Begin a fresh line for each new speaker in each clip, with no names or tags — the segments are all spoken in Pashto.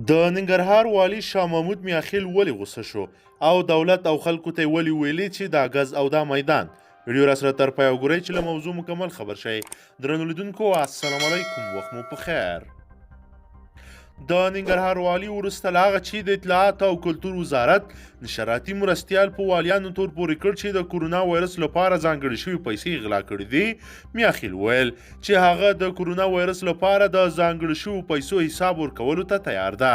د ننګرهار والي شاه محمود میاخیل ولې غوسه شو او دولت او خلکو ته ولې ویلي چې دا ګز او دا میدان؟ ویډیو را سره تر پایه وګورئ چې له موضوع مکمل خبر شئ. درنو لیدونکو، السلام علیکم، وخت مو په خیر. د ننګرهار والي وروسته له هغه چې د اطلاعات او کلتور وزارت نشراتي مرستیال په والیانو تور پورې کړ چې د کورونا وایرس لپاره ځانګړې شوې پیسې غلا کړې دي، میاخیل وویل چې هغه د کورونا وایرس لپاره د ځانګړو شوو پیسو حساب ورکولو ته تیار ده.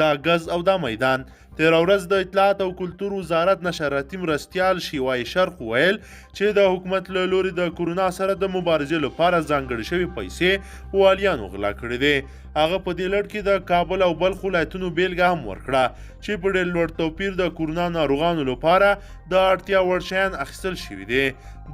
دا ګز او دا میدان. تېره ورځ د اطلاعات او کلتور وزارت نشراتي مرستیال شیوای شرق وویل چې د حکومت له لوري د کورونا سره د مبارزې لپاره ځانګړې شوې پیسې والیانو غلا کړې دي. هغه په دې لړ کې د کابل او بلخ ولایتونو بیلګه هم ورکړه چې په ډېر لوړ توپیر د کورونا ناروغانو لپاره د اړتیا وړ شیان اخیستل شوي دي.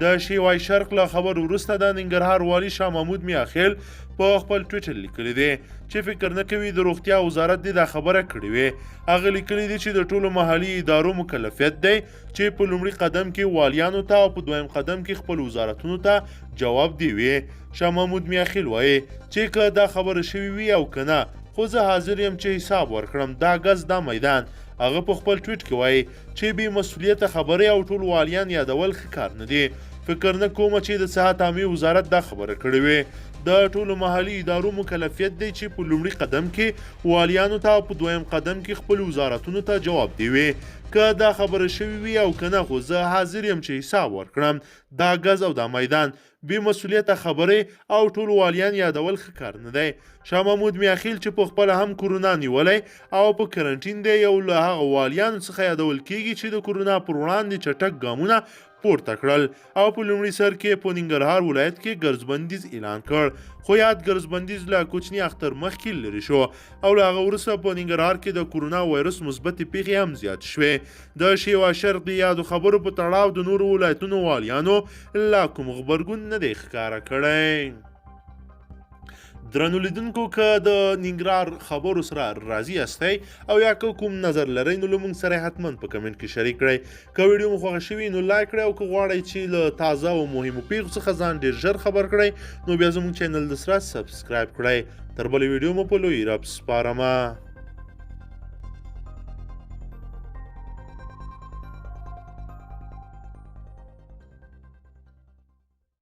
د شیوای شرق له خبرو وروسته د ننګرهار والي شاه محمود میاخیل په خپل ټویټر لیکلي دي چې فکر نه کوي د روغتیا وزارت دې دا خبره کړې وي. هغه لیکلي دي چې د ټولو محلي ادارو مکلفیت دی چې په لومړي قدم کې والیانو ته او په دویم قدم کې خپل وزارتونو ته جواب دی وي. شاه محمود میاخیل وایي چې که دا خبره شوې وي او که نه، خو زه حاضر یم چې حساب ورکړم. دا ګز دا میدان. هغه په خپل ټویټ کې وایي چې بې مسؤلیته خبرې او ټول والیان یادول ښه کار نه دی. فکر نه کوم چې د صحت عامې وزارت دا خبره کړې وي. د ټولو محلي ادارو مکلفیت دی چې په لومړي قدم کې والیانو ته او په دویم قدم کې خپل وزارتونو ته جواب دی وي. که دا خبره شوې وي او که نه، خو زه حاضر یم چې حساب ورکړم. دا ګز او دا میدان. بې مسؤلیته خبرې او ټول والیان یادول ښه کار نه دی. شاه محمود میاخیل چې په خپله هم کورونا نیولی او په کرنټین دی، یو له هغه والیانو څخه یادول کیږي چې د کورونا پر وړاندې چټک ګامونه پورته کړل او په لومړي سر کې په ننګرهار ولایت کې ګرځبندیز اعلان کړ، خو یاد ګرځبندیز له کوچني اختر مخکې لرې شو او له هغه وروسته په ننګرهار کې د کورونا وایرس مثبتې پیښې هم زیاتې شوې. د شیوا شرق د یادو خبرو په تړاو د نورو ولایتونو والیانو لا کوم غبرګون نه دی ښکاره کړی. درنو لیدونکو، که د ننګرهار خبرو سره راضي یاستئ او یا که کوم نظر لرئ، نو له موږ سره حتما په کمنټ کې شریک کړئ. که ویډیو مو خوښه شوي نو لایک کړئ، او که غواړئ چې له تازه او مهمو پیښو څخه ځان ډیر ژر خبر کړئ، نو بیا زموږ چینل د سره سبسکرایب کړئ. تر بلې ویډیو مو په لوی رب سپارمه.